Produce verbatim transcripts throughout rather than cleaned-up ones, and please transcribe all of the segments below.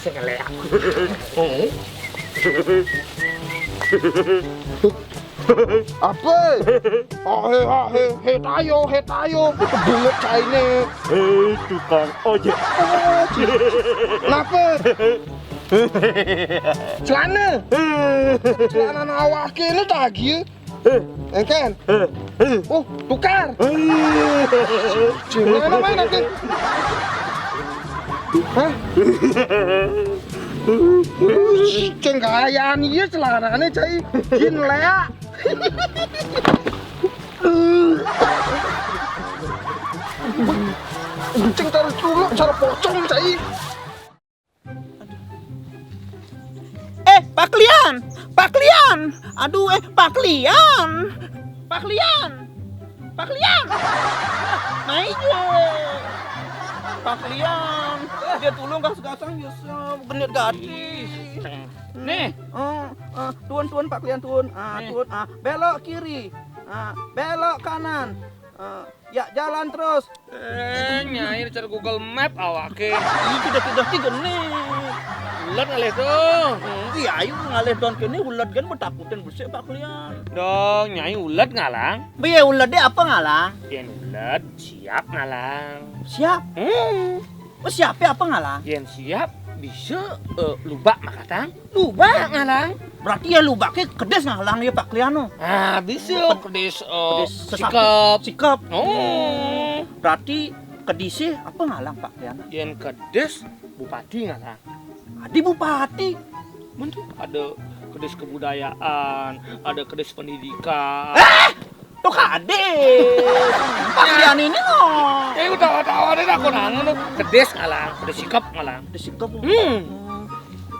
Sing léak. Apa? Ahe, ahe, hetayo, hetayo. Bungut caine. Hei, tukang ojek. Napa? Celana. Celana awake ini tagi. Engken. Oh, tukar. Gimana main nanti? Hah? Cenggayan iya celanane cai. Jin léak. Ceng cara culuk, cara pocong cai. Eh, Pak Klian! Pak Klian! Aduh, eh, Pak Klian! Pak Klian! Pak Klian! Mai je. Pak Klian. Eh, dia tulung gas-gasan biasa genit gadis. Nih. Oh, eh, tuun, tuun, Pak Klian, tuun. Ah, Nih. Tuun. Ah, belok kiri. Ah, belok kanan. Ah, ya, jalan terus. Eh, Nyai cara Google Map awake. Ih, tidak, tidak, tidak nih. Ulet ngalih tuh. Hmm, iya, ayo ngalih don kene ulet kan betakutin besik Pak Klian. Dong, Nyai ulet ngalang. Biye ulet deh apa ngalang? Yen ulet siap ngalang. Siap? Hmm. Oh, siap ya apa ngalang? Yen siap bisa eh, lubak makatang. Lubak ngalang. Berarti ya lubaknya kedis ngalang ya Pak Kliano. Ah, bisa kedis, eh, Kedis sikep. Sikep. Oh. Berarti kedisnya apa ngalang Pak Kliano? Yen kedis bupati ngalang. Adi bupati. Mungkin ada kedis kebudayaan, ada kedis pendidikan. Eh! Tuh kade. Pak Klian ini loh. Eh, udah tahu ada aku nanya tuh. Kedis ngalang, kedis sikep ngalang. Kedis sikep. Hmm.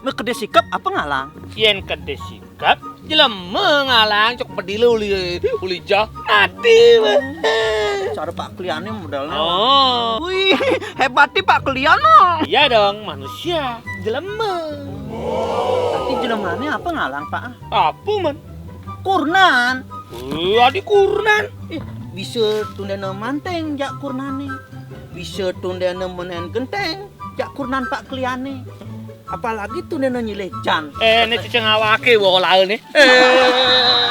Nah, kedis sikep apa ngalang? Yen kedis sikep, jelema ngalang cok pedile uli uli jah. Ati. Cara Pak Kliannya modalnya. Oh. Wih, hebat nih Pak Klian loh. Iya dong, manusia, jelema. Tapi jelemanya apa ngalang Pak? Apa man? Kurnan. Wah, di kurnan. Eh, bisa tundena manteng jak kurnane. Bisa tundena menen genteng jak kurnan Pak Kliane. Apalagi tundena nyilih jan. Eh, ini cucu ngawake bola ini. Eh.